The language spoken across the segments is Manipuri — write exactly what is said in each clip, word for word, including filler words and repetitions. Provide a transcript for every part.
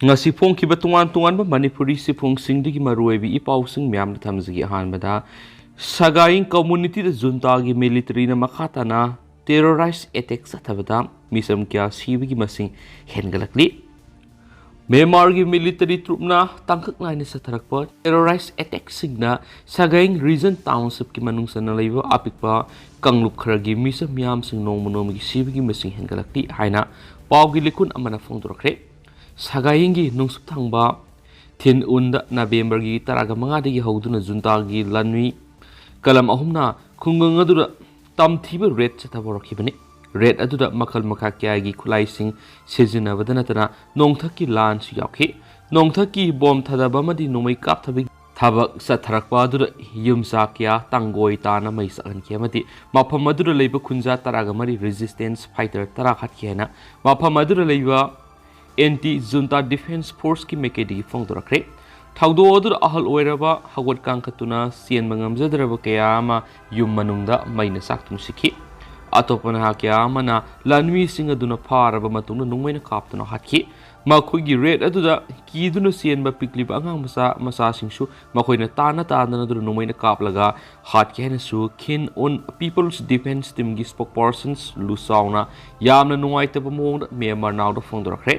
ꯉꯁꯤ ꯐꯣꯡꯈꯤꯕ ꯇꯣꯉꯥꯟ ꯇꯣꯉꯥꯟꯕ ꯃꯅꯤꯄꯨꯔꯤ ꯁꯤꯐꯨꯡꯁꯤꯡꯗꯒꯤ ꯃꯔꯨꯑꯣꯏꯕ ꯏ ꯄꯥꯎꯁꯤꯡ ꯃꯌꯥꯝꯗ ꯊꯝꯖꯒꯦ꯫ ꯑꯍꯥꯟꯕꯗ, ꯁꯒꯥꯏꯡ ꯀꯝꯃꯨꯅꯤꯇꯤꯗ ꯖꯨꯟꯇꯥꯒꯤ ꯃꯤꯂꯤꯇꯔꯤꯅ ꯃꯈꯥ ꯇꯥꯅ ꯇꯦꯔꯣꯔꯥꯏꯁ ꯑꯦꯇꯦꯛ ꯆꯠꯊꯕꯗ ꯃꯤꯆꯝ ꯀꯌꯥ ꯁꯤꯕꯒꯤ ꯃꯁꯤꯡ ꯍꯦꯟꯒꯠꯂꯛꯂꯤ꯫ ꯃ꯭ꯌꯥꯟꯃꯥꯔꯒꯤ ꯃꯤꯂꯤꯇꯔꯤ ꯇ꯭ꯔꯨꯞꯅ ꯇꯥꯡꯀꯛ ꯅꯥꯏꯅ ꯆꯠꯊꯔꯛꯄ ꯇꯦꯔꯣꯔꯥꯏꯁ ꯑꯦꯇꯦꯛꯁꯤꯡꯅ ꯁꯒꯥꯏꯡ ꯔꯤꯖꯟ ꯇꯥꯎꯟꯁꯤꯞꯀꯤ ꯃꯅꯨꯡ ꯆꯟꯅ ꯂꯩꯕ ꯑꯄꯤꯛꯄ ꯀꯥꯡꯂꯨꯞ ꯈꯔꯒꯤ ꯃꯤꯆꯝ ꯃꯤꯌꯥꯝꯁꯤꯡ ꯅꯣꯡꯃ ꯅꯣꯡꯃꯒꯤ ꯁꯤꯕꯒꯤ ꯃꯁꯤꯡ ꯍꯦꯟꯒꯠꯂꯛꯂꯤ ꯍꯥꯏꯅ ꯄꯥꯎꯒꯤ ꯂꯤꯀꯨꯟ ꯑꯃꯅ ꯐꯣꯡꯗꯣꯔꯛꯈ꯭ꯔꯦ꯫ ꯁꯒꯥꯏꯡꯒꯤ ꯅꯣꯡꯆꯨꯞ ꯊꯪꯕ ꯊꯤꯟ ꯎꯟꯗ ꯅꯕꯦꯝꯕꯔꯒꯤ ꯇꯔꯥꯒ ꯃꯉꯥꯗꯒꯤ ꯍꯧꯗꯨꯅ ꯖꯨꯟꯇꯥꯒꯤ ꯂꯥꯟꯃꯤ ꯀꯂꯝ ꯑꯍꯨꯝꯅ ꯈꯨꯡꯒꯪ ꯑꯗꯨꯗ ꯇꯝꯊꯤꯕ ꯔꯦꯗ ꯆꯠꯊꯕ ꯍꯧꯔꯛꯈꯤꯕꯅꯤ꯫ ꯔꯦꯗ ꯑꯗꯨꯗ ꯃꯈꯜ ꯃꯈꯥ ꯀꯌꯥꯒꯤ ꯈꯨꯠꯂꯥꯏꯁꯤꯡ ꯁꯤꯖꯤꯟꯅꯕꯗ ꯅꯠꯇꯅ ꯅꯣꯡꯊꯛꯀꯤ ꯂꯥꯟꯁꯨ ꯌꯥꯎꯈꯤ꯫ ꯅꯣꯡꯊꯛꯀꯤ ꯕꯣꯝ ꯊꯥꯗꯕ ꯑꯃꯗꯤ ꯅꯣꯡꯃꯩ ꯀꯥꯞꯊꯕꯒꯤ ꯊꯕꯛ ꯆꯠꯊꯔꯛꯄ ꯑꯗꯨꯗ ꯌꯨꯝꯆꯥ ꯀꯌꯥ ꯇꯥꯡꯒꯣꯏ ꯇꯥꯅ ꯃꯩ ꯆꯥꯛꯍꯟꯈꯤ ꯑꯃꯗꯤ ꯃꯐꯝ ꯑꯗꯨꯗ ꯂꯩꯕ ꯈꯨꯟꯖꯥ ꯇꯔꯥꯒ ꯃꯔꯤ ꯔꯦꯖꯤꯁꯇꯦꯟꯁ ꯐꯥꯏꯇꯔ ꯇꯔꯥ ꯍꯥꯠꯈꯤ ꯍꯥꯏꯅ ꯃꯐꯝ ꯑꯗꯨꯗ ꯂꯩꯕ ꯑꯦꯟꯇꯤ ꯖꯨꯟꯇꯥ ꯗꯤꯐꯦꯟꯁ ꯐꯣꯔꯁꯀꯤ ꯃꯥꯏꯀꯩꯗꯒꯤ ꯐꯣꯡꯗꯣꯔꯛꯈ꯭ꯔꯦ꯫ ꯊꯧꯗꯣꯛ ꯑꯗꯨꯗ ꯑꯍꯜ ꯑꯣꯏꯔꯕ ꯍꯧꯒꯠ ꯀꯥꯡꯈꯠꯇꯨꯅ ꯆꯦꯟꯕ ꯉꯝꯖꯗ꯭ꯔꯕ ꯀꯌꯥ ꯑꯃ ꯌꯨꯝ ꯃꯅꯨꯡꯗ ꯃꯩꯅ ꯆꯥꯛꯇꯨꯅ ꯁꯤꯈꯤ꯫ ꯑꯇꯣꯞꯄ ꯅꯍꯥ ꯀꯌꯥ ꯑꯃꯅ ꯂꯥꯟꯃꯤꯁꯤꯡ ꯑꯗꯨꯅ ꯐꯥꯔꯕ ꯃꯇꯨꯡꯗ ꯅꯣꯡꯃꯩꯅ ꯀꯥꯞꯇꯨꯅ ꯍꯥꯠꯈꯤ꯫ ꯃꯈꯣꯏꯒꯤ ꯔꯦꯗ ꯑꯗꯨꯗ ꯀꯤꯗꯨꯅ ꯆꯦꯟꯕ ꯄꯤꯛꯂꯤꯕ ꯑꯉꯥꯡ ꯃꯆꯥ ꯃꯆꯥꯁꯤꯡꯁꯨ ꯃꯈꯣꯏꯅ ꯇꯥꯟꯅ ꯇꯥꯟꯗꯅ ꯑꯗꯨꯅ ꯅꯣꯡꯃꯩꯅ ꯀꯥꯞꯂꯒ ꯍꯥꯠꯈꯤ ꯍꯥꯏꯅꯁꯨ ꯈꯤꯟ ꯑꯣꯟ ꯄꯤꯄꯜꯁ ꯗꯤꯐꯦꯟꯁ ꯇꯤꯝꯒꯤ ꯁ꯭ꯄꯣꯛꯄꯔꯁꯟ ꯂꯨ ꯆꯥꯎꯅ ꯌꯥꯝꯅ ꯅꯨꯡꯉꯥꯏꯇꯕ ꯃꯑꯣꯡꯗ ꯃ꯭ꯌꯥꯟꯃꯥꯔ ꯅꯥꯎꯗ ꯐꯣꯡꯗꯣꯔꯛꯈ꯭ꯔꯦ꯫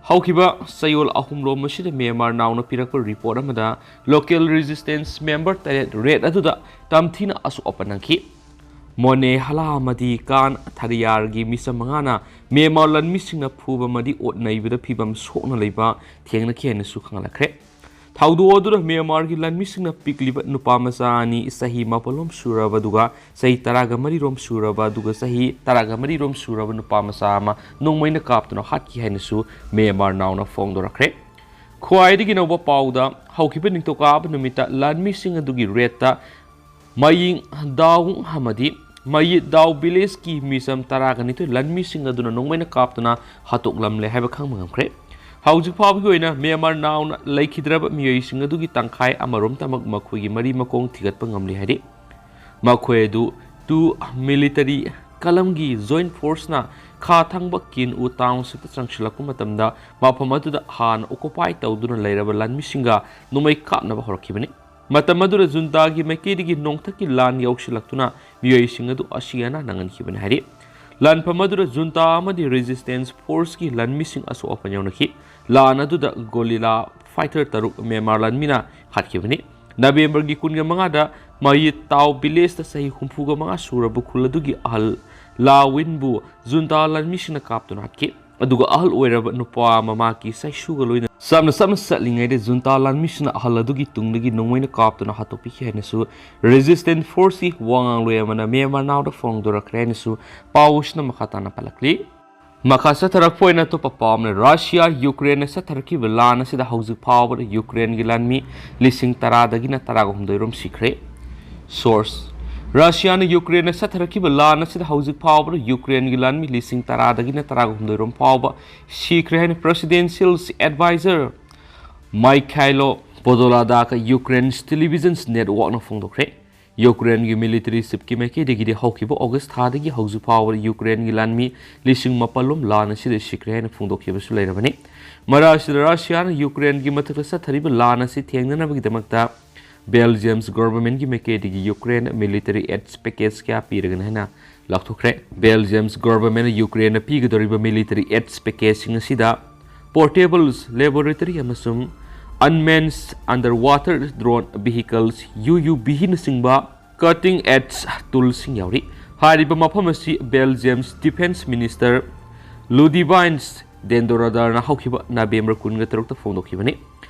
ꯍꯧꯈꯤꯕ ꯆꯌꯣꯜ ꯑꯍꯨꯝ ꯂꯣꯝ ꯑꯁꯤꯗ ꯃ꯭ꯌꯥꯟꯃꯥꯔ ꯅꯥꯎꯅ ꯄꯤꯔꯛꯄ ꯔꯤꯄꯣꯔꯠ ꯑꯃꯗ ꯂꯣꯀꯦꯜ ꯔꯦꯖꯤꯁꯇꯦꯟꯁ ꯃꯦꯝꯕꯔ ꯇꯔꯦꯠ ꯔꯦꯗ ꯑꯗꯨꯗ ꯇꯝꯊꯤꯅ ꯑꯁꯣꯛ ꯑꯄꯟ ꯅꯪꯈꯤ꯫ ꯃꯣꯅꯦ ꯍꯂꯥ ꯑꯃꯗꯤ ꯀꯥꯟ ꯊꯔꯤꯌꯥꯔꯒꯤ ꯃꯤꯆꯝ ꯃꯉꯥꯅ ꯃ꯭ꯌꯥꯟꯃꯥꯔ ꯂꯥꯟꯃꯤꯁꯤꯡꯅ ꯐꯨꯕ ꯑꯃꯗꯤ ꯑꯣꯠ ꯅꯩꯕꯗ ꯐꯤꯕꯝ ꯁꯣꯛꯅ ꯂꯩꯕ ꯊꯦꯡꯅꯈꯤ ꯍꯥꯏꯅꯁꯨ ꯈꯪꯍꯜꯂꯛꯈ꯭ꯔꯦ꯫ ꯊꯧꯗꯣꯛ ꯑꯗꯨꯗ ꯃ꯭ꯌꯥꯟꯃꯥꯔꯒꯤ ꯂꯥꯟꯃꯤꯁꯤꯡꯅ ꯄꯤꯛꯂꯤꯕ ꯅꯨꯄꯥ ꯃꯆꯥ ꯑꯅꯤ, ꯆꯍꯤ ꯃꯥꯄꯜꯂꯣꯝ ꯁꯨꯔꯕ ꯑꯗꯨꯒ ꯆꯍꯤ ꯇꯔꯥꯒ ꯃꯔꯤꯔꯣꯝ ꯁꯨꯔꯕ ꯑꯗꯨꯒ ꯆꯍꯤ ꯇꯔꯥꯒ ꯃꯔꯤꯔꯣꯝ ꯁꯨꯔꯕ ꯅꯨꯄꯥ ꯃꯆꯥ ꯑꯃ ꯅꯣꯡꯃꯩꯅ ꯀꯥꯞꯇꯨꯅ ꯍꯥꯠꯈꯤ ꯍꯥꯏꯅꯁꯨ ꯃ꯭ꯌꯥꯟꯃꯥꯔ ꯅꯥꯎꯅ ꯐꯣꯡꯗꯣꯔꯛꯈ꯭ꯔꯦ꯫ ꯈ꯭ꯋꯥꯏꯗꯒꯤ ꯅꯧꯕ ꯄꯥꯎꯗ, ꯍꯧꯈꯤꯕ ꯅꯤꯡꯊꯧꯀꯥꯕ ꯅꯨꯃꯤꯠꯇ ꯂꯥꯟꯃꯤꯁꯤꯡ ꯑꯗꯨꯒꯤ ꯔꯦꯗꯇ ꯃꯌꯤꯡ ꯗꯥꯎ ꯑꯃꯗꯤ ꯃꯌꯤꯠ ꯗꯥꯎ ꯚꯤꯂꯦꯖꯀꯤ ꯃꯤꯆꯝ ꯇꯔꯥꯒ ꯅꯤꯊꯣꯏ ꯂꯥꯟꯃꯤꯁꯤꯡ ꯑꯗꯨꯅ ꯅꯣꯡꯃꯩꯅ ꯀꯥꯞꯇꯨꯅ ꯍꯥꯠꯇꯣꯛꯂꯝꯂꯦ ꯍꯥꯏꯕ ꯈꯪꯕ ꯉꯝꯈ꯭ꯔꯦ꯫ ꯍꯧꯖꯤꯛ ꯐꯥꯎꯕꯒꯤ ꯑꯣꯏꯅ ꯃ꯭ꯌꯥꯟꯃꯥꯔ ꯅꯥꯎꯅ ꯂꯩꯈꯤꯗ꯭ꯔꯕ ꯃꯤꯑꯣꯏꯁꯤꯡ ꯑꯗꯨꯒꯤ ꯇꯪꯈꯥꯏ ꯑꯃꯔꯣꯝꯇꯃꯛ ꯃꯈꯣꯏꯒꯤ ꯃꯔꯤ ꯃꯈꯣꯡ ꯊꯤꯒꯠꯄ ꯉꯝꯂꯤ ꯍꯥꯏꯔꯤ꯫ ꯃꯈꯣꯏ ꯑꯗꯨ ꯇꯨ ꯃꯤꯂꯤꯇꯔꯤ ꯀꯂꯝꯒꯤ ꯖꯣꯏꯟꯠ ꯐꯣꯔꯁꯅ ꯈꯥ ꯊꯪꯕ ꯀꯤꯟ ꯎ ꯇꯥꯎꯟꯁꯤꯞꯇ ꯆꯪꯁꯤꯜꯂꯛꯄ ꯃꯇꯝꯗ, ꯃꯐꯝ ꯑꯗꯨꯗ ꯍꯥꯟꯅ ꯑꯣꯀꯨꯄꯥꯏ ꯇꯧꯗꯨꯅ ꯂꯩꯔꯕ ꯂꯥꯟꯃꯤꯁꯤꯡꯒ ꯅꯣꯡꯃꯩ ꯀꯥꯞꯅꯕ ꯍꯧꯔꯛꯈꯤꯕꯅꯤ꯫ ꯃꯇꯝ ꯑꯗꯨꯗ ꯖꯨꯟꯇꯥꯒꯤ ꯃꯥꯏꯀꯩꯗꯒꯤ ꯅꯣꯡꯊꯛꯀꯤ ꯂꯥꯟ ꯌꯥꯎꯁꯤꯜꯂꯛꯇꯨꯅ ꯃꯤꯑꯣꯏꯁꯤꯡ ꯑꯗꯨ ꯑꯁꯤ ꯑꯅꯥ ꯅꯪꯍꯟꯈꯤꯕꯅꯤ ꯍꯥꯏꯔꯤ꯫ ꯂꯥꯟꯐꯝ ꯑꯗꯨꯗ ꯖꯨꯟꯇꯥ ꯑꯃꯗꯤ ꯔꯦꯖꯤꯁꯇꯦꯟꯁ ꯐꯣꯔꯁꯀꯤ ꯂꯥꯟꯃꯤꯁꯤꯡ ꯑꯁꯣꯛ ꯑꯄꯟ ꯌꯥꯎꯅꯈꯤ꯫ ꯂꯥꯟ ꯑꯗꯨꯗ ꯒꯣꯂꯤꯂꯥ ꯐꯥꯏꯇꯔ ꯇꯔꯨꯛ ꯃ꯭ꯌꯥꯟꯃꯥꯔ ꯂꯥꯟꯃꯤꯅ ꯍꯥꯠꯈꯤꯕꯅꯤ꯫ ꯅꯕꯦꯝꯕꯔꯒꯤ ꯀꯨꯟꯒ ꯃꯉꯥꯗ ꯃꯌꯤꯠ ꯇꯥꯎ ꯚꯤꯂꯦꯖꯇ ꯆꯍꯤ ꯍꯨꯝꯐꯨꯒ ꯃꯉꯥ ꯁꯨꯔꯕ ꯈꯨꯜ ꯑꯗꯨꯒꯤ ꯑꯍꯜ ꯂꯥ ꯋꯤꯟꯕꯨ ꯖꯨꯟꯇꯥ ꯂꯥꯟꯃꯤꯁꯤꯡꯅ ꯀꯥꯞꯇꯨꯅ ꯍꯥꯠꯈꯤ꯫ ꯑꯗꯨꯒ ꯑꯍꯜ ꯑꯣꯏꯔꯕ ꯅꯨꯄꯥ ꯑꯃ ꯃꯍꯥꯛꯀꯤ ꯆꯩꯁꯨꯒ ꯂꯣꯏꯅꯅ ꯆꯞꯅ ꯆꯞꯅ ꯆꯠꯂꯤꯉꯩꯗ ꯖꯨꯟꯇꯥ ꯂꯥꯟꯃꯤꯁꯤꯡꯅ ꯑꯍꯜ ꯑꯗꯨꯒꯤ ꯇꯨꯡꯗꯒꯤ ꯅꯣꯡꯃꯩꯅ ꯀꯥꯞꯇꯨꯅ ꯍꯥꯠꯇꯣꯛꯄꯤꯈꯤ ꯍꯥꯏꯅꯁꯨ ꯔꯦꯖꯤꯁꯇꯦꯟꯁ ꯐꯣꯔꯁꯀꯤ ꯋꯥ ꯉꯥꯡꯂꯣꯏ ꯑꯃꯅ ꯃ꯭ꯌꯥꯟꯃꯥꯔ ꯅꯥꯎꯗ ꯐꯣꯡꯗꯣꯔꯛꯈ꯭ꯔꯦ ꯍꯥꯏꯅꯁꯨ ꯄꯥꯎ ꯑꯁꯤꯅ ꯃꯈꯥ ꯇꯥꯅ ꯄꯜꯂꯛꯂꯤ꯫ ꯃꯈꯥ ꯆꯠꯊꯔꯛꯄ ꯑꯣꯏꯅ ꯑꯇꯣꯞꯄ ꯄꯥꯎ ꯑꯃꯅ, ꯔꯁꯤꯌꯥ ꯌꯨꯀ꯭ꯔꯦꯟꯅ ꯆꯠꯊꯔꯛꯈꯤꯕ ꯂꯥꯟ ꯑꯁꯤꯗ ꯍꯧꯖꯤꯛ ꯐꯥꯎꯕꯗ ꯌꯨꯀ꯭ꯔꯦꯟꯒꯤ ꯂꯥꯟꯃꯤ ꯂꯤꯁꯤꯡ ꯇꯔꯥꯗꯒꯤꯅ ꯇꯔꯥꯒ ꯍꯨꯝꯗꯣꯏ ꯔꯣꯝ ꯁꯤꯈ꯭ꯔꯦ꯫ ꯁꯣꯔꯁ: ꯔꯁꯤꯌꯥꯅ ꯌꯨꯀ꯭ꯔꯦꯟꯗ ꯆꯠꯊꯔꯛꯈꯤꯕ ꯂꯥꯟ ꯑꯁꯤꯗ ꯍꯧꯖꯤꯛ ꯐꯥꯎꯕꯗ ꯌꯨꯀ꯭ꯔꯦꯟꯒꯤ ꯂꯥꯟꯃꯤ ꯂꯤꯁꯤꯡ ꯇꯔꯥꯗꯒꯤꯅ ꯇꯔꯥꯒ ꯍꯨꯝꯗꯣꯏ ꯔꯣꯝ ꯐꯥꯎꯕ ꯁꯤꯈ꯭ꯔꯦ ꯍꯥꯏꯅ ꯄ꯭ꯔꯦꯁꯤꯗꯦꯟꯁꯤꯌꯦꯜ ꯑꯦꯗꯚꯥꯏꯖꯔ ꯃꯥꯏꯈꯥꯏꯂꯣ ꯄꯣꯗꯣꯂꯥꯗꯥꯒ ꯌꯨꯀ꯭ꯔꯦꯟ ꯇꯦꯂꯤꯚꯤꯖꯟ ꯅꯦꯠꯋꯥꯛꯅ ꯐꯣꯡꯗꯣꯛꯈ꯭ꯔꯦ꯫ ꯌꯨꯀ꯭ꯔꯦꯟꯒꯤ ꯃꯤꯂꯤꯇꯔꯤ ꯆꯤꯐꯀꯤ ꯃꯥꯏꯀꯩꯗꯒꯤꯗꯤ ꯍꯧꯈꯤꯕ ꯑꯣꯒꯁ ꯊꯥꯗꯒꯤ ꯍꯧꯖꯤꯛ ꯐꯥꯎꯕꯗ ꯌꯨꯀ꯭ꯔꯦꯟꯒꯤ ꯂꯥꯟꯃꯤ ꯂꯤꯁꯤꯡ ꯃꯥꯄꯜ ꯂꯣꯝ ꯂꯥꯟ ꯑꯁꯤꯗ ꯁꯤꯈ꯭ꯔꯦ ꯍꯥꯏꯅ ꯐꯣꯡꯗꯣꯛꯈꯤꯕꯁꯨ ꯂꯩꯔꯕꯅꯤ꯫ ꯃꯔꯛ ꯑꯁꯤꯗ ꯔꯁꯤꯌꯥꯅ ꯌꯨꯀ꯭ꯔꯦꯟꯒꯤ ꯃꯊꯛꯇ ꯆꯠꯊꯔꯤꯕ ꯂꯥꯟ ꯑꯁꯤ ꯊꯦꯡꯅꯅꯕꯒꯤꯗꯃꯛꯇ ꯕꯦꯜꯖꯤꯌꯝꯁ ꯒꯣꯚꯔꯟꯃꯦꯟꯠꯀꯤ ꯃꯥꯏꯀꯩꯗꯒꯤ ꯌꯨꯀ꯭ꯔꯦꯟꯗ ꯃꯤꯂꯤꯇꯔꯤ ꯑꯦꯗꯁ ꯄꯦꯀꯦꯖ ꯀꯌꯥ ꯄꯤꯔꯒꯅꯤ ꯍꯥꯏꯅ ꯂꯥꯎꯊꯣꯛꯈ꯭ꯔꯦ꯫ ꯕꯦꯜꯖꯤꯌꯝꯁ ꯒꯣꯚꯔꯟꯃꯦꯟꯠꯅ ꯌꯨꯀ꯭ꯔꯦꯟꯗ ꯄꯤꯒꯗꯧꯔꯤꯕ ꯃꯤꯂꯤꯇꯔꯤ ꯑꯦꯗꯁ ꯄꯦꯀꯦꯖꯁꯤꯡ ꯑꯁꯤꯗ ꯄꯣꯔꯇꯦꯕꯜꯁ, ꯂꯦꯕꯣꯔꯦꯇꯔꯤ ꯑꯃꯁꯨꯡ unmanned under water drone vehicles, U U ꯚꯤꯅꯆꯤꯡꯕ ꯀꯇꯤꯡ ꯑꯦꯗꯁ ꯇꯨꯜꯁꯤꯡ ꯌꯥꯎꯔꯤ꯫ ꯍꯥꯏꯔꯤꯕ ꯃꯐꯝ ꯑꯁꯤ ꯕꯦꯜꯖꯤꯌꯝꯁ ꯗꯤꯐꯦꯟꯁ ꯃꯤꯅꯤꯁꯇꯔ ꯂꯨꯗꯤꯚꯥꯏꯟꯁ ꯗꯦꯟꯗꯣꯔꯗꯔꯅ ꯍꯧꯈꯤꯕ ꯅꯕꯦꯝꯕꯔ ꯀꯨꯟꯒ ꯇꯔꯨꯛꯇ ꯐꯣꯡꯗꯣꯛꯈꯤꯕꯅꯤ꯫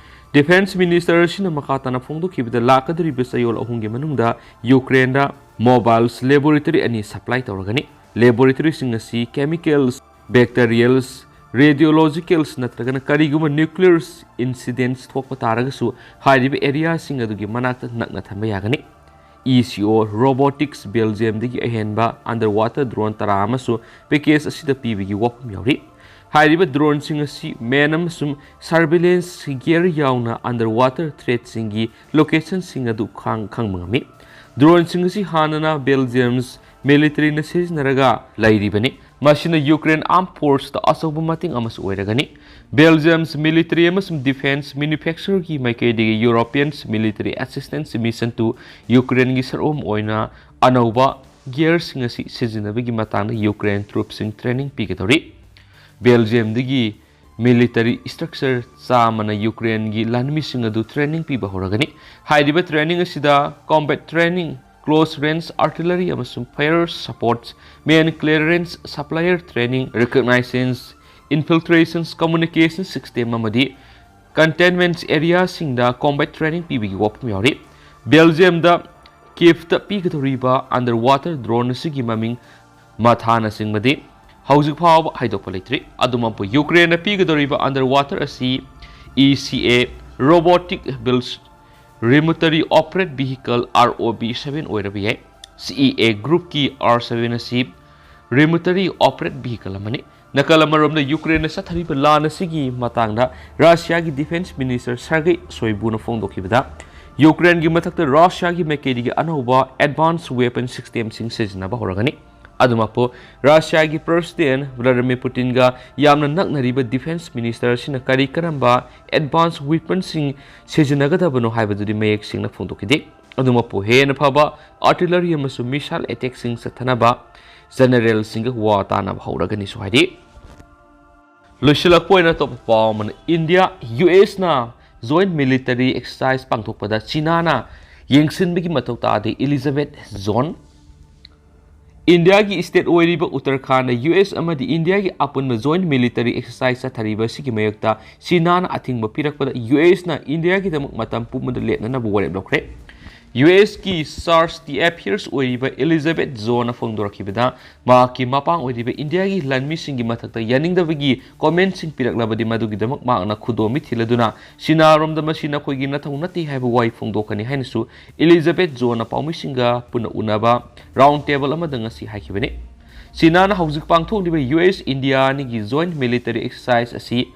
ꯗꯤꯐꯦꯟꯁ ꯃꯤꯅꯤꯁꯇꯔ ꯑꯁꯤꯅ ꯃꯈꯥ ꯇꯥꯅ ꯐꯣꯡꯗꯣꯛꯈꯤꯕꯗ, ꯂꯥꯛꯀꯗꯧꯔꯤꯕ ꯆꯌꯣꯜ ꯑꯍꯨꯝꯒꯤ ꯃꯅꯨꯡꯗ ꯌꯨꯀ꯭ꯔꯦꯟꯗ ꯃꯣꯕꯥꯏꯜꯁ ꯂꯦꯕꯣꯔꯦꯇꯔꯤ ꯑꯅꯤ ꯁꯄ꯭ꯂꯥꯏ ꯇꯧꯔꯒꯅꯤ꯫ ꯂꯦꯕꯣꯔꯦꯇꯔꯤꯁꯤꯡ ꯑꯁꯤ ꯀꯦꯃꯤꯀꯦꯜꯁ, ꯕꯦꯛꯇꯔꯤꯌꯦꯜꯁ, ꯔꯦꯗꯤꯑꯣꯂꯣꯖꯤꯀꯦꯜꯁ ꯅꯠꯇ꯭ꯔꯒꯅ ꯀꯔꯤꯒꯨꯝꯕ ꯅ꯭ꯌꯨꯀ꯭ꯂꯤꯌꯔ ꯏꯟꯁꯤꯗꯦꯟꯁ ꯊꯣꯛꯄ ꯇꯥꯔꯒꯁꯨ ꯍꯥꯏꯔꯤꯕ ꯑꯦꯔꯤꯌꯥꯁꯤꯡ ꯑꯗꯨꯒꯤ ꯃꯅꯥꯛꯇ ꯅꯛꯅ ꯊꯝꯕ ꯌꯥꯒꯅꯤ꯫ ꯏ ꯁꯤ ꯑꯣ ꯔꯣꯕꯣꯇꯤꯛꯁ ꯕꯦꯜꯖꯤꯌꯝꯗꯒꯤ ꯑꯍꯦꯟꯕ ꯑꯟꯗꯔ ꯋꯥꯇꯔ ꯗ꯭ꯔꯣꯟ ꯇꯔꯥ ꯑꯃꯁꯨ ꯄꯦꯀꯦꯖ ꯑꯁꯤꯗ ꯄꯤꯕꯒꯤ ꯋꯥꯐꯝ ꯌꯥꯎꯔꯤ꯫ ꯍꯥꯏꯔꯤꯕ ꯗ꯭ꯔꯣꯟꯁꯤꯡ ꯑꯁꯤ ꯃꯦꯟ ꯑꯃꯁꯨꯡ ꯁꯔꯚꯤꯂꯦꯟꯁ ꯒꯤꯌꯔ ꯌꯥꯎꯅ ꯑꯟꯗꯔ ꯋꯥꯇꯔ ꯊ꯭ꯔꯦꯠꯁꯤꯡꯒꯤ ꯂꯣꯀꯦꯁꯟꯁꯤꯡ ꯑꯗꯨ ꯈꯪ-, ꯈꯪꯕ ꯉꯝꯃꯤ꯫ ꯗ꯭ꯔꯣꯟꯁꯤꯡ ꯑꯁꯤ ꯍꯥꯟꯅꯅ ꯕꯦꯜꯖꯤꯌꯝꯁ ꯃꯤꯂꯤꯇꯔꯤꯅ ꯁꯤꯖꯤꯟꯅꯔꯒ ꯂꯩꯔꯤꯕꯅꯤ꯫ ꯃꯁꯤꯅ ꯌꯨꯀ꯭ꯔꯦꯟ ꯑꯥꯔꯝ ꯐꯣꯔꯁꯇ ꯑꯆꯧꯕ ꯃꯇꯦꯡ ꯑꯃꯁꯨ ꯑꯣꯏꯔꯒꯅꯤ꯫ ꯕꯦꯜꯖꯤꯌꯝꯁ ꯃꯤꯂꯤꯇꯔꯤ ꯑꯃꯁꯨꯡ ꯗꯤꯐꯦꯟꯁ ꯃꯦꯅꯨꯐꯦꯛꯆꯔꯒꯤ ꯃꯥꯏꯀꯩꯗꯒꯤ ꯌꯨꯔꯣꯄꯤꯌꯟꯁ ꯃꯤꯂꯤꯇꯔꯤ ꯑꯦꯁꯤꯁꯇꯦꯟꯁ ꯃꯤꯁꯟ ꯇꯨ ꯌꯨꯀ꯭ꯔꯦꯟꯒꯤ ꯁꯔꯨꯛ ꯑꯃ ꯑꯣꯏꯅ ꯑꯅꯧꯕ ꯒꯤꯌꯔꯁꯤꯡ ꯑꯁꯤ ꯁꯤꯖꯤꯟꯅꯕꯒꯤ ꯃꯇꯥꯡꯗ ꯌꯨꯀ꯭ꯔꯦꯟ ꯇ꯭ꯔꯨꯞꯁꯤꯡ ꯇ꯭ꯔꯦꯅꯤꯡ ꯄꯤꯒꯗꯧꯔꯤ꯫ ꯕꯦꯜꯖꯤꯌꯝꯗꯒꯤ ꯃꯤꯂꯤꯇꯔꯤ ꯏꯁꯇ꯭ꯔꯛꯆꯔ ꯆꯥꯝꯃꯅ ꯌꯨꯀ꯭ꯔꯦꯟꯒꯤ ꯂꯥꯟꯃꯤꯁꯤꯡ ꯑꯗꯨ ꯇ꯭ꯔꯦꯅꯤꯡ ꯄꯤꯕ ꯍꯧꯔꯒꯅꯤ꯫ ꯍꯥꯏꯔꯤꯕ ꯇ꯭ꯔꯦꯅꯤꯡ ꯑꯁꯤꯗ ꯀꯣꯝꯕꯦꯠ ꯇ꯭ꯔꯦꯅꯤꯡ, ꯀ꯭ꯂꯣꯖ ꯔꯦꯟꯖ ꯑꯥꯔꯇꯤꯂꯔꯤ ꯑꯃꯁꯨꯡ ꯐꯥꯌꯔ ꯁꯄꯣꯔꯠꯁ, ꯃꯦꯟ clearance, supplier training, ꯔꯤꯀꯣꯛꯅꯥꯏꯁꯦꯟꯁ, ꯏꯟꯐꯤꯜꯇ꯭ꯔꯦꯁꯟ, communication system ꯑꯃꯗꯤ ꯀꯟꯇꯦꯟꯃꯦꯟꯠ ꯑꯦꯔꯤꯌꯥꯁꯤꯡꯗ ꯀꯣꯝꯕꯦꯠ ꯇ꯭ꯔꯦꯅꯤꯡ ꯄꯤꯕꯒꯤ ꯋꯥꯐꯝ ꯌꯥꯎꯔꯤ꯫ ꯕꯦꯜꯖꯤꯌꯝꯗ ꯀꯤꯞꯇ ꯄꯤꯒꯗꯧꯔꯤꯕ ꯑꯟꯗꯔ ꯋꯥꯇꯔ ꯗ꯭ꯔꯣꯟ ꯑꯁꯤꯒꯤ ꯃꯃꯤꯡ ꯃꯊꯥꯅꯆꯤꯡꯕꯗꯤ ꯍꯧꯖꯤꯛ ꯐꯥꯎꯕ ꯍꯥꯏꯗꯣꯛꯄ ꯂꯩꯇ꯭ꯔꯤ꯫ ꯑꯗꯨꯃꯛꯄꯨ ꯌꯨꯀ꯭ꯔꯦꯟꯅ ꯄꯤꯒꯗꯧꯔꯤꯕ ꯑꯟꯗꯔ ꯋꯥꯇꯔ ꯑꯁꯤ ꯏ ꯁꯤ ꯑꯦ, ꯔꯣꯕꯣꯇꯤꯛ ꯕꯤꯜꯁ remotely operate vehicle, R O B seven ꯑꯣꯏꯔꯕ ꯌꯥꯏ꯫ ꯁꯤ ꯏ ꯑꯦ ꯒ꯭ꯔꯨꯞꯀꯤ ꯑꯥꯔ ꯁꯚꯦꯟ ꯑꯁꯤ ꯔꯤꯃꯣꯇꯔꯤ ꯑꯣꯄꯔꯦꯠ ꯚꯤꯍꯤꯀꯜ ꯑꯃꯅꯤ꯫ ꯅꯥꯀꯜ ꯑꯃꯔꯣꯝꯗ ꯌꯨꯀ꯭ꯔꯦꯟꯅ ꯆꯠꯊꯔꯤꯕ ꯂꯥꯟ ꯑꯁꯤꯒꯤ ꯃꯇꯥꯡꯗ ꯔꯁꯤꯌꯥꯒꯤ ꯗꯤꯐꯦꯟꯁ ꯃꯤꯅꯤꯁꯇꯔ ꯁꯔꯒꯦ ꯁꯣꯏꯕꯨꯅ ꯐꯣꯡꯗꯣꯛꯈꯤꯕꯗ, ꯌꯨꯀ꯭ꯔꯦꯟꯒꯤ ꯃꯊꯛꯇ ꯔꯁꯤꯌꯥꯒꯤ ꯃꯥꯏꯀꯩꯗꯒꯤ ꯑꯅꯧꯕ ꯑꯦꯗꯚꯥꯟꯁ ꯋꯦꯄꯟ ꯁꯤꯁꯇꯦꯝꯁꯤꯡ ꯁꯤꯖꯤꯟꯅꯕ ꯍꯧꯔꯒꯅꯤ꯫ ꯑꯗꯨꯃꯛꯄꯨ ꯔꯁꯤꯌꯥꯒꯤ ꯄ꯭ꯔꯦꯁꯤꯗꯦꯟꯠ ꯚ꯭ꯂꯥꯗꯤꯃꯤꯔ ꯄꯨꯇꯤꯟꯒ ꯌꯥꯝꯅ ꯅꯛꯅꯔꯤꯕ ꯗꯤꯐꯦꯟꯁ ꯃꯤꯅꯤꯁꯇꯔ ꯑꯁꯤꯅ ꯀꯔꯤ ꯀꯔꯝꯕ ꯑꯦꯗꯚꯥꯟꯁ ꯋꯦꯄꯟꯁꯤꯡ ꯁꯤꯖꯤꯟꯅꯒꯗꯕꯅꯣ ꯍꯥꯏꯕꯗꯨꯗꯤ ꯃꯌꯦꯛ ꯁꯦꯡꯅ ꯐꯣꯡꯗꯣꯛꯈꯤꯗꯦ꯫ ꯑꯗꯨꯃꯛꯄꯨ ꯍꯦꯟꯅ ꯐꯕ ꯑꯥꯔꯇꯤꯂꯔꯤ ꯑꯃꯁꯨꯡ ꯃꯤꯁꯥꯏꯜ ꯑꯦꯇꯦꯛꯁꯤꯡ ꯆꯠꯊꯅꯕ ꯖꯦꯅꯔꯦꯜꯁꯤꯡꯒ ꯋꯥ ꯇꯥꯅꯕ ꯍꯧꯔꯒꯅꯤꯁꯨ ꯍꯥꯏꯔꯤ꯫ ꯂꯣꯏꯁꯤꯜꯂꯛꯄ ꯑꯣꯏꯅ ꯑꯇꯣꯞꯄ ꯄꯥꯎ ꯑꯃꯅ, ꯏꯟꯗꯤꯌꯥ ꯌꯨ ꯑꯦꯁꯅ ꯖꯣꯏꯟꯠ ꯃꯤꯂꯤꯇꯔꯤ ꯑꯦꯛꯁꯔꯁꯥꯏꯖ ꯄꯥꯡꯊꯣꯛꯄꯗ ꯆꯤꯅꯥꯅ ꯌꯦꯡꯁꯤꯟꯕꯒꯤ ꯃꯊꯧ ꯇꯥꯗꯦ, ꯏꯂꯤꯖꯥꯕꯦꯊ ꯖꯣꯟ꯫ ꯏꯟꯗꯤꯌꯥꯒꯤ ꯁ꯭ꯇꯦꯠ ꯑꯣꯏꯔꯤꯕ ꯎꯠꯇꯔꯈꯥꯟꯗ ꯌꯨ ꯑꯦꯁ ꯑꯃꯗꯤ ꯏꯟꯗꯤꯌꯥꯒꯤ ꯑꯄꯨꯟꯕ ꯖꯣꯏꯟꯠ ꯃꯤꯂꯤꯇꯔꯤ ꯑꯦꯛꯁꯔꯁꯥꯏꯖ ꯆꯠꯊꯔꯤꯕ ꯑꯁꯤꯒꯤ ꯃꯥꯌꯣꯛꯇ ꯆꯤꯅꯥꯅ ꯑꯊꯤꯡꯕ ꯄꯤꯔꯛꯄꯗ ꯌꯨ ꯑꯦꯁꯅ ꯏꯟꯗꯤꯌꯥꯒꯤꯗꯃꯛ ꯃꯇꯝ ꯄꯨꯝꯕꯗ ꯂꯦꯞꯅꯅꯕ ꯋꯥꯔꯦꯞ ꯂꯧꯈ꯭ꯔꯦ꯫ ꯌꯨ ꯑꯦꯁꯀꯤ ꯆꯥꯔꯖ ꯗꯤ ꯑꯦꯐꯤꯌꯔꯁ ꯑꯣꯏꯔꯤꯕ ꯏꯂꯤꯖꯥꯕꯦꯊ ꯖꯣꯟꯅ ꯐꯣꯡꯗꯣꯔꯛꯈꯤꯕꯗ, ꯃꯍꯥꯛꯀꯤ ꯃꯄꯥꯡ ꯑꯣꯏꯔꯤꯕ ꯏꯟꯗꯤꯌꯥꯒꯤ ꯂꯥꯟꯃꯤꯁꯤꯡꯒꯤ ꯃꯊꯛꯇ ꯌꯥꯅꯤꯡꯗꯕꯒꯤ ꯀꯣꯃꯦꯟꯠꯁꯤꯡ ꯄꯤꯔꯛꯂꯕꯗꯤ ꯃꯗꯨꯒꯤꯗꯃꯛ ꯃꯍꯥꯛꯅ ꯈꯨꯗꯣꯝꯕꯤ ꯊꯤꯜꯂꯗꯨꯅ ꯆꯤꯅꯥꯔꯣꯝꯗ ꯃꯁꯤ ꯅꯈꯣꯏꯒꯤ ꯅꯊꯧ ꯅꯠꯇꯦ ꯍꯥꯏꯕ ꯋꯥꯍꯩ ꯐꯣꯡꯗꯣꯛꯀꯅꯤ ꯍꯥꯏꯅꯁꯨ ꯏꯂꯤꯖꯥꯕꯦꯊ ꯖꯣꯟꯅ ꯄꯥꯎꯃꯤꯁꯤꯡꯒ ꯄꯨꯟꯅ ꯎꯅꯕ ꯔꯥꯎꯟ ꯇꯦꯕꯜ ꯑꯃꯗ ꯉꯁꯤ ꯍꯥꯏꯈꯤꯕꯅꯤ꯫ ꯆꯤꯅꯥꯅ ꯍꯧꯖꯤꯛ ꯄꯥꯡꯊꯣꯛꯂꯤꯕ ꯌꯨ ꯑꯦꯁ ꯏꯟꯗꯤꯌꯥ ꯑꯅꯤꯒꯤ ꯖꯣꯏꯟꯠ ꯃꯤꯂꯤꯇꯔꯤ ꯑꯦꯛꯁꯔꯁꯥꯏꯖ ꯑꯁꯤ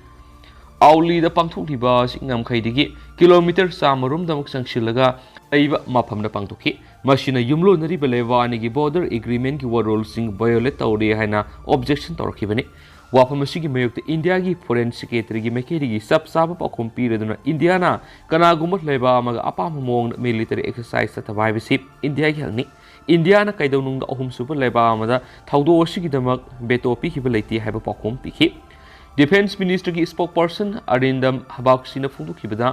ꯑꯥꯎꯂꯤꯗ ꯄꯥꯡꯊꯣꯛꯂꯤꯕ ꯆꯤꯡ ꯉꯝꯈꯩꯗꯒꯤ ꯀꯤꯂꯣꯃꯤꯇꯔ ꯆꯥꯝꯃ ꯔꯣꯝꯗꯃꯛ ꯆꯪꯁꯤꯜꯂꯒ ꯂꯩꯕ ꯃꯐꯝꯗ ꯄꯥꯡꯊꯣꯛꯈꯤ꯫ ꯃꯁꯤꯅ ꯌꯨꯝꯂꯣꯟꯅꯔꯤꯕ ꯂꯩꯕꯥꯛ ꯑꯅꯤꯒꯤ border agreement ꯀꯤ ꯋꯥꯔꯣꯜꯁꯤꯡ violate ꯇꯧꯔꯦ ꯍꯥꯏꯅ objection ꯇꯧꯔꯛꯈꯤꯕꯅꯤ꯫ ꯋꯥꯐꯝ ꯑꯁꯤꯒꯤ ꯃꯥꯌꯣꯛꯇ ꯏꯟꯗꯤꯌꯥꯒꯤ Foreign Secretary ꯒꯤ ꯃꯥꯏꯀꯩꯗꯒꯤ ꯆꯞ ꯆꯥꯕ ꯄꯥꯎꯈꯨꯝ ꯄꯤꯔꯗꯨꯅ ꯏꯟꯗꯤꯌꯥꯅ ꯀꯅꯥꯒꯨꯝꯕ ꯂꯩꯕꯥꯛ ꯑꯃꯒ ꯑꯄꯥꯝꯕ ꯃꯑꯣꯡꯗ military exercise ꯆꯠꯊꯕ ꯍꯥꯏꯕꯁꯤ ꯏꯟꯗꯤꯌꯥꯒꯤ ꯍꯛꯅꯤ꯫ ꯏꯟꯗꯤꯌꯥꯅ ꯀꯩꯗꯧꯅꯨꯡꯗ ꯑꯍꯨꯝꯁꯨꯕ ꯂꯩꯕꯥꯛ ꯑꯃꯗ ꯊꯧꯗꯣꯛ ꯑꯁꯤꯒꯤꯗꯃꯛ veto ꯄꯤꯈꯤꯕ ꯂꯩꯇꯦ ꯍꯥꯏꯕ ꯄꯥꯎꯈꯨꯝ ꯄꯤꯈꯤ꯫ Defence Ministry ꯒꯤ spokesperson ꯑꯔꯤꯟꯗꯝ ꯍꯕꯥꯛꯁꯤꯅ ꯐꯣꯡꯗꯣꯛꯈꯤꯕꯗ,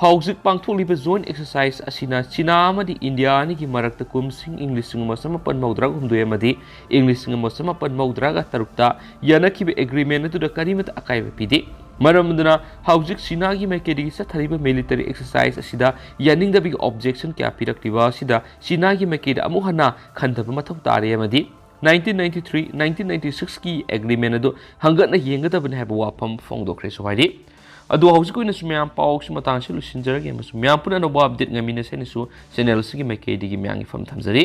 ꯍꯧꯖꯤꯛ ꯄꯥꯡꯊꯣꯛꯂꯤꯕ joint exercise ꯑꯁꯤꯅ ꯆꯤꯅꯥ ꯑꯃꯗꯤ ꯏꯟꯗꯤꯌꯥ ꯑꯅꯤꯒꯤ ꯃꯔꯛꯇ ꯀꯨꯝꯁꯤꯡ ꯏꯪ ꯂꯤꯁꯤꯡ ꯑꯃ ꯆꯃꯥꯄꯟ ꯃꯧꯗ꯭ꯔꯥꯒ ꯍꯨꯝꯗꯣꯏ ꯑꯃꯗꯤ ꯏꯪ ꯂꯤꯁꯤꯡ ꯑꯃ ꯆꯃꯥꯄꯟ ꯃꯧꯗ꯭ꯔꯥꯒ ꯇꯔꯨꯛꯇ ꯌꯥꯅꯈꯤꯕ agreement ꯑꯗꯨꯗ ꯀꯔꯤꯃꯠꯇ ꯑꯀꯥꯏꯕ ꯄꯤꯗꯦ꯫ ꯃꯔꯝ ꯑꯗꯨꯅ ꯍꯧꯖꯤꯛ ꯆꯤꯅꯥꯒꯤ ꯃꯥꯏꯀꯩꯗꯒꯤ ꯆꯠꯊꯔꯤꯕ military exercise ꯑꯁꯤꯗ ꯌꯥꯅꯤꯡꯗꯕꯒꯤ objection ꯀꯌꯥ ꯄꯤꯔꯛꯂꯤꯕ ꯑꯁꯤꯗ ꯆꯤꯅꯥꯒꯤ ꯃꯥꯏꯀꯩꯗ ꯑꯃꯨꯛ ꯍꯟꯅ ꯈꯟꯊꯕ ꯃꯊꯧ ꯇꯥꯔꯦ ꯑꯃꯗꯤ nineteen ninety-three, nineteen ninety-six ꯀꯤ agreement ꯑꯗꯨ ꯍꯪꯒꯠꯅ ꯌꯦꯡꯒꯗꯕꯅꯤ ꯍꯥꯏꯕ ꯋꯥꯐꯝ ꯐꯣꯡꯗꯣꯛꯈ꯭ꯔꯦꯁꯨ ꯍꯥꯏꯔꯤ꯫ ꯑꯗꯨ ꯍꯧꯖꯤꯛꯀꯤ ꯑꯣꯏꯅꯁꯨ ꯃꯌꯥꯝ ꯄꯥꯎꯁꯤ ꯃꯇꯥꯡꯁꯤ ꯂꯣꯏꯁꯤꯟꯖꯔꯒꯦ ꯑꯃꯁꯨꯡ ꯃꯌꯥꯝ ꯄꯨꯟꯅ ꯑꯅꯧꯕ update ꯉꯥꯏꯃꯤꯟꯅꯁꯦ ꯍꯥꯏꯅꯁꯨ channel ꯑꯁꯤꯒꯤ ꯃꯥꯏꯀꯩꯗꯒꯤ ꯃꯌꯥꯝꯒꯤ ꯐꯝ ꯊꯝꯖꯔꯤ꯫